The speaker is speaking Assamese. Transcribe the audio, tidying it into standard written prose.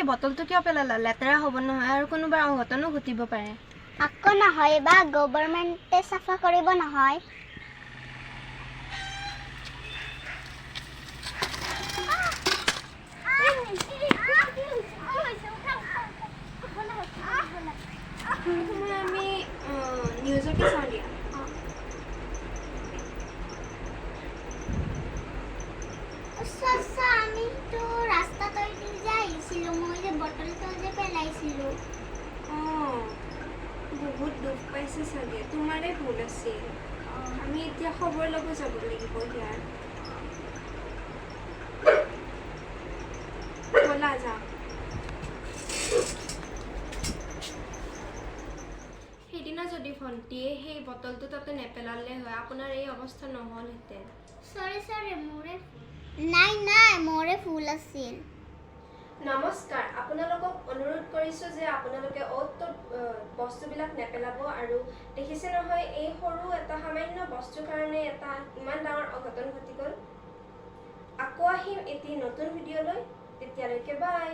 বটলটো কিয় পেলালা? লেতেৰা হ'ব নহয় আৰু কোনোবাৰ অঘটনো ঘটিব পাৰে। আকৌ নহয় বা গভৰ্ণমেণ্টে চাফা কৰিব নহয়। সময় আমি নিউজকে চাওঁ দিয়া। আমিতো ৰাস্তাত যে আহিছিলোঁ, মই যে বটলটো যে পেলাইছিলোঁ। অঁ, বহুত দুখ পাইছে চাগে, তোমাৰে ভুল আছিল। আমি এতিয়া খবৰ ল'ব যাব লাগিব ইয়াৰ। ব'লা যাওঁ। সেইদিনা যদি ভণ্টিয়ে সেই বটলটো তাতে নেপেলালে হয়, আপোনাৰ এই অৱস্থা নহ'লহেঁতেন। চৰি চৰি, মোৰে ভুল। নাই নাই, মোৰে ভুল আছিল। নমস্কাৰ, আপোনালোকক অনুৰোধ কৰিছোঁ যে আপোনালোকে অ'ত ত'ত বস্তুবিলাক নেপেলাব। আৰু দেখিছে নহয়, এই সৰু এটা সামান্য বস্তুৰ কাৰণে এটা ইমান ডাঙৰ অঘটন ঘটি গ'ল। আকৌ আহিম এটি নতুন ভিডিঅ'লৈ, তেতিয়ালৈকে বাই।